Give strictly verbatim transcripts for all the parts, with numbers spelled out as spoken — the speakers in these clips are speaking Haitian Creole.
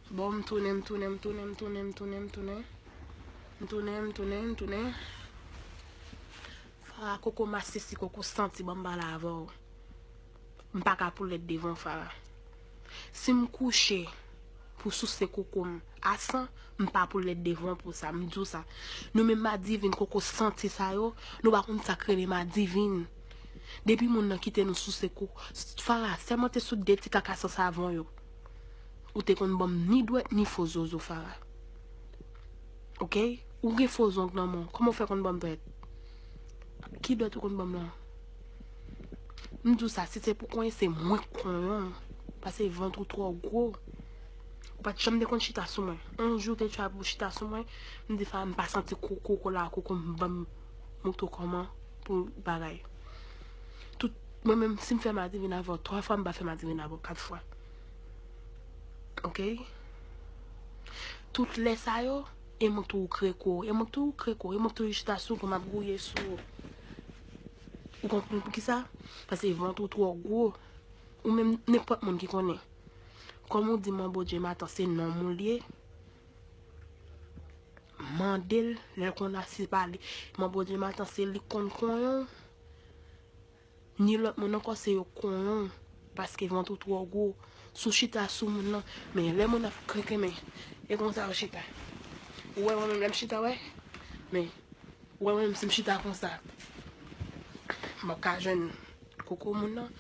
Bon, m tounen, m tounen, m tounen, m tounen, m tounen, m tounen. M tounen, m tounen, m tounen. Fara, koko masisi, koko santi, ban m pale avè w. M pa ka poulèt devan w, Fara. Si m kouche pou souse koko m a san, m pa poulèt devan w pou sa, m di w sa. Nou menm madivin, koko santi sa yo, nou pa konn sa k rele madivin. Depi moun nan kite nou souse koko, Fara, sèlman te sou de ti kaka san savon yo. Ou te konn ban m ni dwèt ni fo zozo, Fara. Oke? Ou gen fo zong nan men w. Kòman w fè konn ban m dwèt? Ki dwèt ou konn ban m lan? M di w sa, si se pou konyen, se mwen k konyen w. Paske vant ou twò gwo. Ou pa t janm te konn chita sou mwen. On jou w te try pou chita sou mwen, m di, Fara, m pa santi koko la, koko m ban m montre w kòman pou bagay. Tout, mwen menm, si m fè madivin avè w twa fwa, m pa fè madivin avè w kat fwa. Oke? Tout lè sa yo, e mwen tou kreko, e mwen tou kreko, e mwen tou chita sou kò m ap gouye sou ou. Ou konprann poukisa? Paske vant ou twò gwo. Ou menm, nenpòt moun ki konnen. Kòm ou di Manbo Dye Matan se nonm ou l ye, mande l, lè l konn asize pale. Manbo Dye Matan se li k konn konyen w. Ni lòt moun ankò, se yo k konyen w, paske vant ou twò gwo. Si w chita sou moun nan, men lè moun ap kreke men, e konsa yo chita. Ou wè mwen menm lè m chita, wè? Men, ou wè mwen menm si m chita konsa, m ap ka jwenn koko moun nan.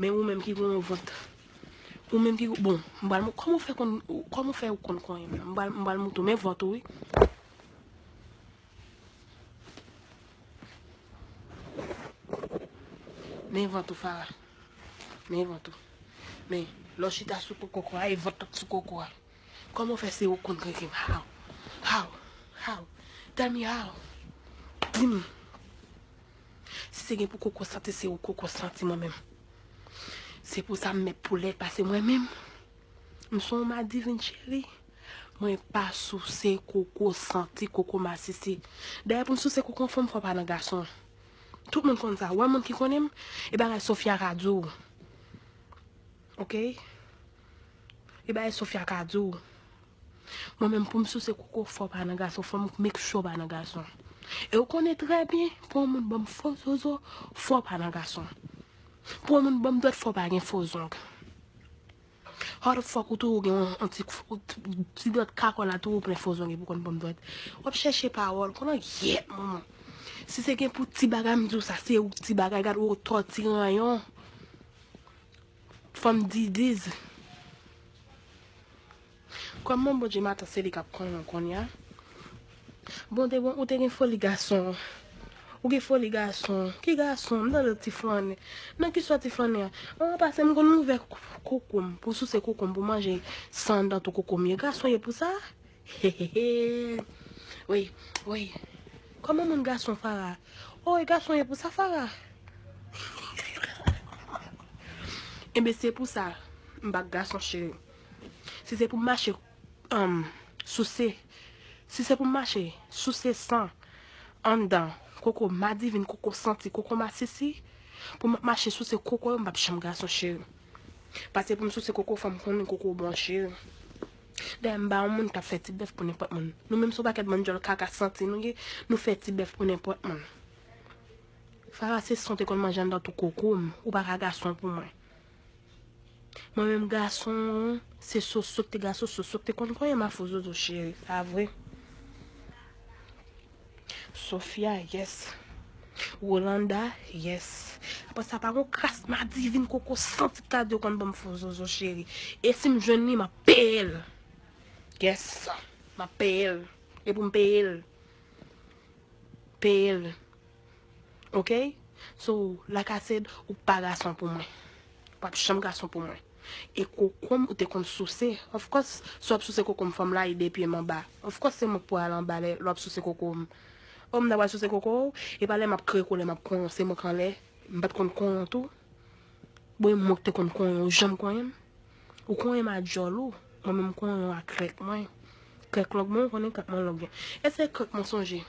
Men ou menm ki gen yon vant, ou menm ki, bon, m pral, kòman w fè konn, kòman w fè ou konn konyen m nan? M pral, m pral montre w, men vant ou wi. Men vant ou, Fara. Men vant ou. Men, lè w chita sou koko a, e vant ou k sou koko a. Kòman w fè se ou k konn kreke m? How? How? How? Tell me how. Di m. Si se gen pou koko santi, se ou koko santi mwen menm. Se pou sa m mèt poulèt pase mwen menm. M se yon madivin cheri. Mwen pa souse koko santi, koko masisi. Dayè pou m souse koko yon fanm, fò w pa nan gason. Tout moun konn sa. Ou wè moun ki konnen m, e bagay Sofia ka di w. Oke? E bagay Sofia ka di w. Mwen menm pou m souse koko, fò w pa nan gason. Fò m make sure w pa nan gason. E ou konnen trè byen, pou yon moun ban m fo zozo, fò w pa nan gason. Pou yon moun ban m dwèt, fò w pa gen fo zong. How the fuck ou tou ou gen yon, yon ti, ti dwèt kakòl la tou ou plen fo zong epi ou konn ban m dwèt. W ap chèche pawòl, konn gyèt manman. Si se gen pou ti bagay m di w sa, se ou ti bagay, gad ou tò ti ranyon. Fanm didiz. Kòm Manbo Dye Matan se li k ap konyen w kounye a. Bon, te bon, ou te gen foli gason. Ou gen foli gason. Ki gason? M tande ti flannen. Nan ki sòti flannen an? An pase m konn ouvè koko m pou souse koko m pou manje san anndan tou koko m ye. Gason ye pou sa? Hehehe. Wi, wi. Kòman moun gason Fara? Oh, e gason ye pou sa Fara? Enben se pou sa m pa gason cheri. Si se pou m mache um, souse. Si se pou m mache souse san anndan koko madivin, koko santi, koko masisi, pou m ap mache souse koko yo, m p ap janm gason cheri. Pase pou m souse koko, fò m konnen koko bon cheri. Dayè m pa yon moun k ap fè ti bèf pou nenpòt moun. Nou menm se yon pakèt bann djòl kaka santi nou ye, nou fè ti bèf pou nenpòt moun. Fara se san w te konn manje anndan tou koko m, ou pa ka gason pou mwen. Mwen menm gason, se soso k te gason, soso k te konn konyen m a fo zozo cheri, sa vre. Sofia, yes. Rolanda, yes. Apre sa, pa gon kras madivin koko santi k ka di yo konn ban m fo zozo cheri. E si m jwenn li, m ap peye l. Yes, m ap peye l. E pou m peye l. Peye l. Oke? So, like I said, ou pa gason pou mwen. Ou p ap janm gason pou mwen. E koko m, ou te konn souse. Of course, si w ap souse koko m, fò m lage de pye m anba. Of course, se mwen k pou al anba lè, lè w ap souse koko m. O, m ta pral souse koko w, e pa lè m ap kreko, lè m ap konyen w, se mwen k anlè. M pa t konn konyen w tou. Bon, e mwen k te konn konyen w, ou janm konyen m. Ou konyen m a djòl ou, mwen menm m konyen w a krèk mwen. Krèk long mwen, ou konnen krèk mwen long. Èske krèk mwen sonje?